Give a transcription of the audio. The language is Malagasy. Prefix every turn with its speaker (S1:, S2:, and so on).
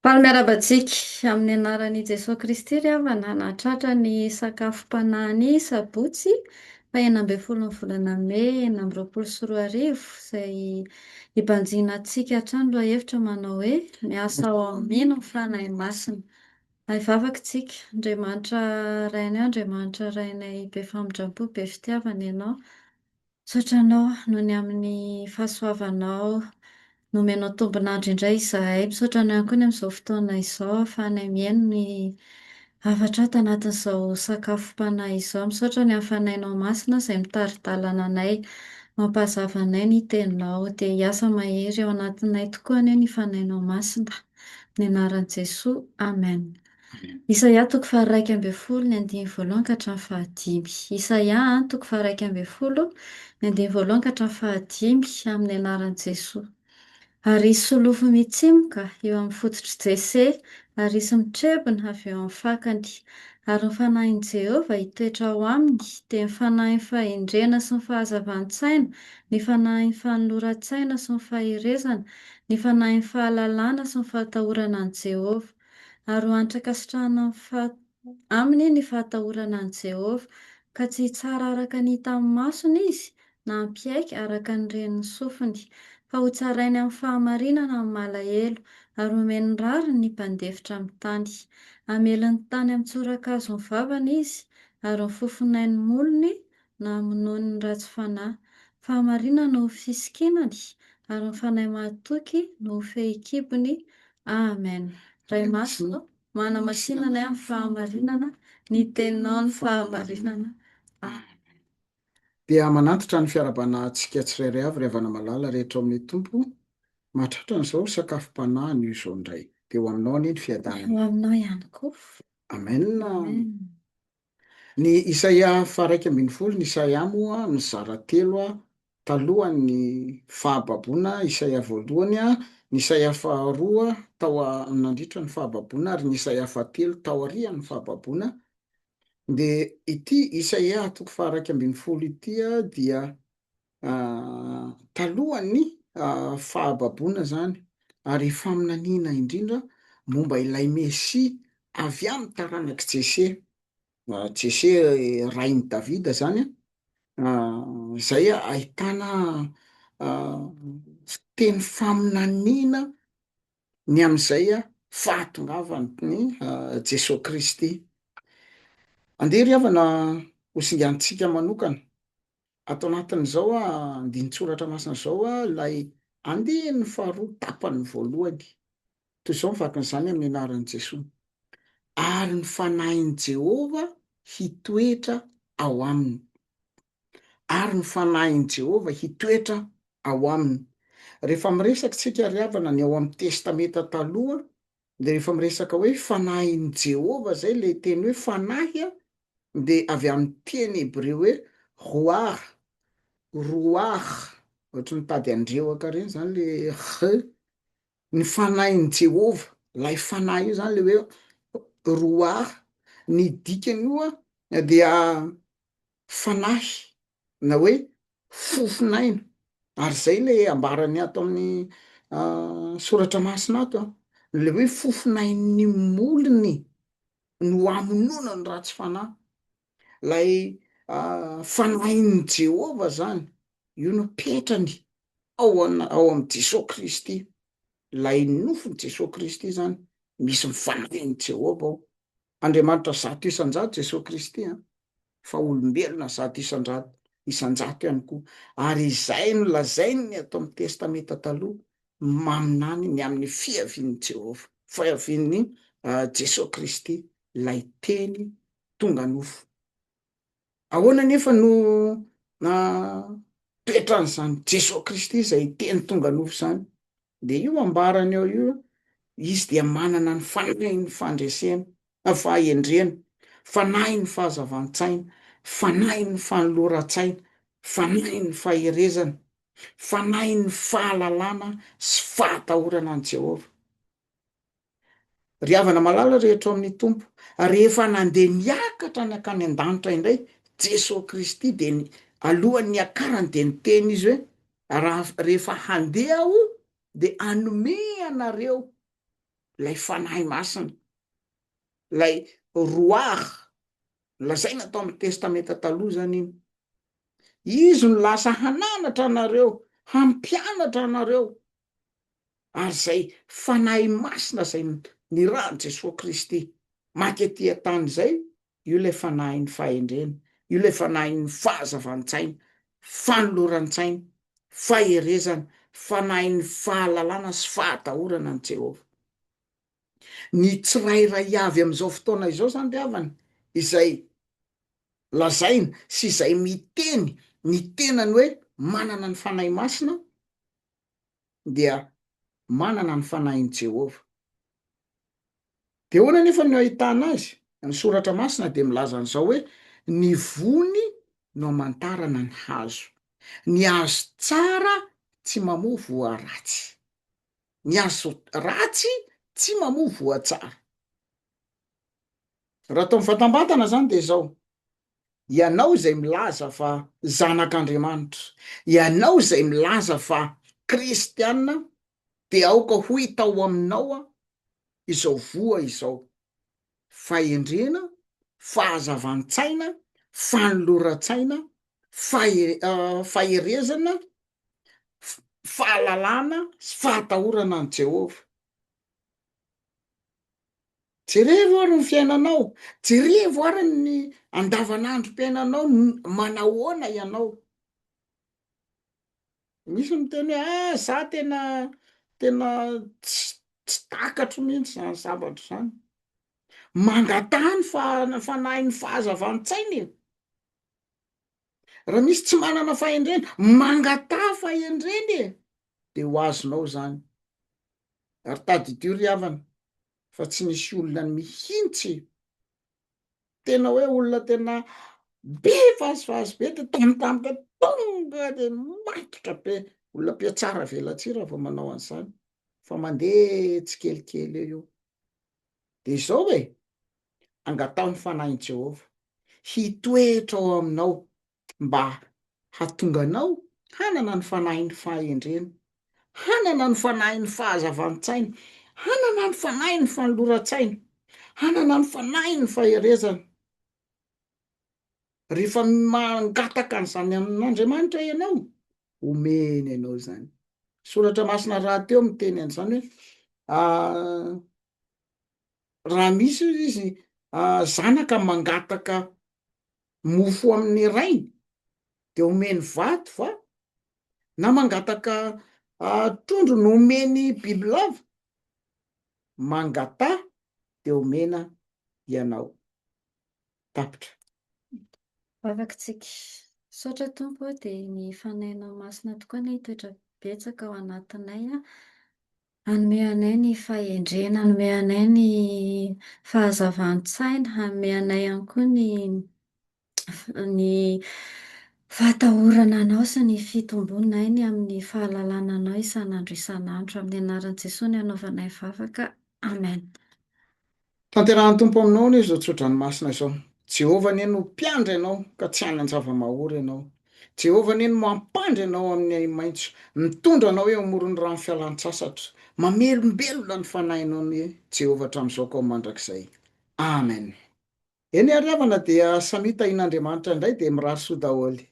S1: Faly miarahaba antsika amin'ny anaran'i Jesoa Kristy ry havana nahatratra ny sakafom-panahin'ny sabotsy faha 16 ny volana mey 2026 izay hibanjinantsika hatrany lohahevitra manao hoe miasa ao amin'ny mino ny Fanahy Masina. Hivavaka isika. Andriamanitra Rainay, Andriamanitra Rainay be famindram-po, be fitiavana Ianao. Misaotra Anao noho ny amin'ny fahasoavanao nomenao tombon'andro indray izahay. Misaotra Anao ihany koa ny amin'izao fotoana izao ahafahanay mihaino ny hafatra ato anatin'izao sakafom-panahy izao. Misaotra ny amin'ny Fanahinao Masina izay mitari-dalana anay, mampahazava anay ny Teninao. Dia hiasa mahery ao anatinay tokoa anie ny Fanahinao Masina. Amin'ny anaran'i Jesoa. Amen. Isaia toko faha-11 ny andininy voalohany ka hatramin'ny fahadimy. Isaia toko faha-11 ny andininy voalohany ka hatramin'ny fahadimy amin'ny anaran'i Jesoa. Ary hisy solofo mitsimoka eo amin'ny fototr'i Jese, ary hisy mitrebona avy eo amin'ny fakany. Ary ny fanahin'i Jehovah hitoetra ao aminy, dia ny fanahin'ny fahendrena sy ny fahazavan-tsaina, ny fanahin'ny fanoloran-tsaina sy ny faherezana, ny fanahin'ny fahalalana sy ny fahatahorana an'i Jehovah. Ary ho hanitra ankasitrahana aminy ny fahatahorana an'i Jehovah, ka tsy hitsara araka ny hitan'ny masony izy, na hampiaiky araka ny ren'ny sofiny. Fa hotsarainy amin'ny fahamarinana ny malahelo, ary homeny rariny ny mpandefitra amin'ny tany. Hamely ny tany amin'ny tsorakazon'ny vavany izy, ary ny fofonain'ny molony no hamonoany ny ratsy fanahy. Fahamarinana no ho fisikinany, ary ny fanahy mahatoky no ho fehikibony. Amen. Ray Masina ô, manamasina anay amin'ny fahamarinana, ny Teninao no fahamarinana. Amen.
S2: Dia manantitra ny fiarahabana antsika tsirairay avy ry havana malala rehetra ao amin'ny Tompo, mahatratra an'izao sakafom-panahy anio izao indray. Dia ho aminao anie ny fiadanana.
S1: Ho aminao ihany koa.
S2: Amen.
S1: Amen.
S2: Ny Isaia faha-11, ny Isaia moa mizara telo talohan'ny fahababoana, Isaia voalohany, ny Isaia faharoa tao nandritra ny fahababoana ary ny Isaia fahatelo taorian'ny fahababoana. Dia ity Isaia toko faha-11 ity dia talohan'ny fahababoana izany ary faminaniana indrindra momba ilay Mesia avy amin'ny taranak'i Jese, Jese rain'i Davida izany an, izay ahitana teny faminaniana ny amin'izay fahatongavan'i Jesoa Kristy. Andeha ry havana ho singanintsika manokana Ato anatin'izao andinin-tsoratra masina izao ilay andininy faharoa tapany voalohany. Toy izao ny vakin'izany amin'ny anaran'i Jesoa, Ary ny Fanahin'i Jehovah hitoetra ao aminy. Ary ny Fanahin'i Jehovah hitoetra ao aminy. Rehefa miresaka isika ry havana ny ao amin'ny Testamenta Taloha dia rehefa miresaka hoe Fanahin'i Jehovah izay ilay teny hoe fanahy dia avy amin'ny teny hebreo hoe roah, roah, ohatry ny mitady handrewaka ireny izany le r, ny fanahin'i Jehovah, ilay fanahy io izany le hoe roah, ny dikan'io dia fanahy na hoe fofon'aina, ary izay le ambarany ato amin'ny soratra masina ato an, le hoe fofon'ain'ny molony no hamonoana ny ratsy fanahy, lay fanahin'i Jehovah zany, io no petrany ao ana- ao amin'i Jesoa Kristy, lay nofon'i Jesoa Kristy zany, misy ny fanahin'i Jehovah ao, Andriamanitra 100% Jesoa Kristy an, fa olombelona 100% 100% ihany koa, ary izay no lazainy ato amin'ny Testamenta Taloha, maminany ny amin'ny fiavian'i Jehovah, fiavian'i Jesoa Kristy, ilay Teny tonga nofo. Ahoana anefa no toetran'izany Jesoa Kristy izay Teny tonga nofo izany? Dia io ambarany ao io, izy dia manana ny fanahin'ny fandresena, fahendrena, fanahin'ny fahazavan-tsaina, fanahin'ny fanoloran-tsaina, fanahin'ny faherezana, fanahin'ny fahalalana sy fahatahorana an'i Jehovah. Ry havana malala rehetra ao amin'ny Tompo, rehefa nandeha niakatra nankany an-danitra indray Jesoa Kristy dia ny alohan'ny niakarany dia niteny izy hoe raha rehefa handeha aho. dia hanome anareo ilay Fanahy Masina, ilay Ruach, lazaina tao amin'ny Testamenta Taloha izany iny. Izy no lasa hananatra anareo, hampianatra anareo, ary izay Fanahy Masina izay nirahan'i Jesoa Kristy maty aty an-tany izay, io ilay Fanahin'ny fahendrena, io ilay Fanahin'ny fahazavan-tsaina, fanoloran-tsaina, faherezana, Fanahin'ny fahalalana sy fahatahorana an'i Jehovah. Ny tsirairay avy amin'izao fotoana izao izany ry havana, izay lazaina sy izay miteny ny tenany hoe manana ny Fanahy Masina, dia manana ny Fanahin'i Jehovah. Dia ahoana anefa no ahitana azy? Ny Soratra Masina dia milaza an'izao hoe, Ny vony no amantarana ny hazo. Ny hazo tsara tsy mamoa voa ratsy. Ny hazo ratsy tsy mamoa voa tsara. Raha atao mivantambantana izany dia izao, Ianao izay milaza fa zanak'Andriamanitra, ianao izay milaza fa kristiana dia aoka ho hita ao aminao izao voa izao, fahendrena, fahazavan-tsaina, fanoloran-tsaina, faherezana, fahalalana sy fahatahorana an'i Jehovah. Jerevo ary ny fiainanao, jerevo ary ny andavanandrom-piainanao, manahoana ianao. Misy miteny hoe ah za tena tena tsy tsy takatro mihitsy zany zavatra zany. Mangataha ny fa- fanahin'ny fahazavan-tsaina e. Raha misy tsy manana fahendrena, mangataha fahendrena e, de ho azonao zany. Ary tadidio ry havana fa tsy nisy olona mihitsy tena hoe olona tena be vazivazy be de tampotampoka tonga de matotra be, olona mpiatsara velatsihy raha vao manao an'izany fa mandeha tsikelikely eo io. De izao e, angataho ny Fanahin'i Jehovah hitoetra ao aminao mba hahatonga anao hanana ny fanahin'ny fahendrena, hanana ny fanahin'ny fahazavan-tsaina, hanana ny fanahin'ny fanoloran-tsaina, hanana ny fanahin'ny faherezana. Rehefa mangataka an'izany amin'Andriamanitra ianao, omeny anao izany. Soratra masina rahateo miteny an'izany hoe ah, raha misy izy ah, zanaka mangataka mofo amin'ny rainy de omeny vato va? Na mangataka trondro no omeny bibilava? Mangataha de omena ianao. Tapitra.
S1: Vavaka tsika. Misaotra Tompo ô dia ny Fanahinao Masina tokoa anie hitoetra betsaka ao anatinay Hanome anay ny fahendrena, hanome anay ny fahazavan-tsaina, hanome anay ihany koa ny ny fahatahorana Anao sy ny fitombonay ny amin'ny fahalalana Anao isan'andro isan'andro. Amin'ny anaran'i Jesoa no anaovanay vavaka. Amen.
S2: Tanterahan'ny Tompo aminao anie izao tso-dranomasina izao. Jehovah anie no mpiandry anao ka tsy hanan-java-mahory ianao. Jehovah anie no mampandry anao amin'ny ahi-maitso, mitondra anao eo amoron'ny rano fialan-tsasatra. Mamelombelona ny fanahinao anie Jehovah hatramin'izao ka ho mandrakizay. Amen. Eny ary havana dia samia tahian'Andriamanitra indray dia mirary soa daholo.